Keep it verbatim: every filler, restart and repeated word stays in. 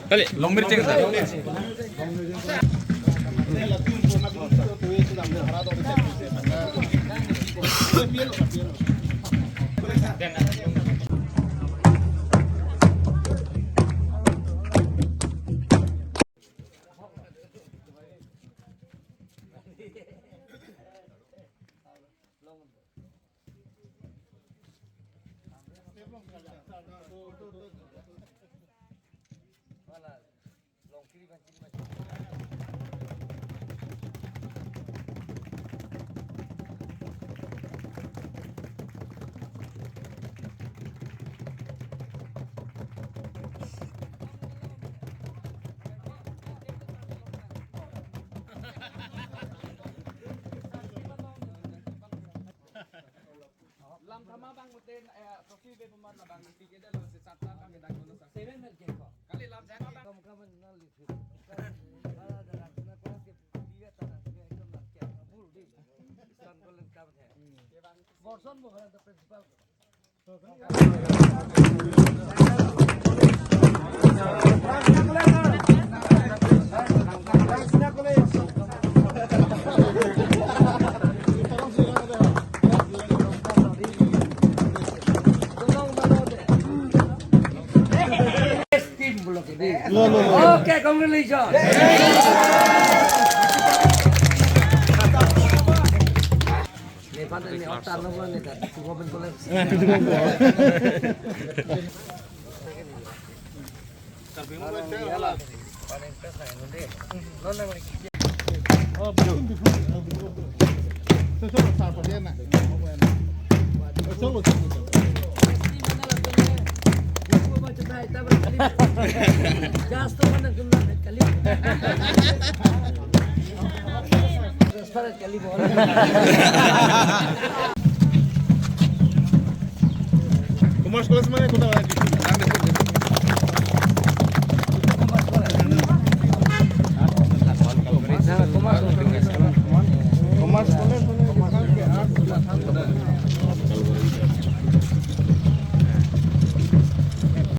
Kali, long mirching, sir. Lam thama bang mute, eh, trophy be pemar na bang, ticket lo se sat ta kami dak kono sa. Seven mil ke ko. Kali lam thama bang. Kam kam na li phi. Kala da rak na ko ke piga ta na ke ekdom na ke. Bul di. Iskan ko len kam the. Borson mo kala da principal. Team block ini. No, no, no. Okay, congratulations. Ini pada ini otak lo, ini kan. Tunggu bentar lagi. Commerce college mane kota wala?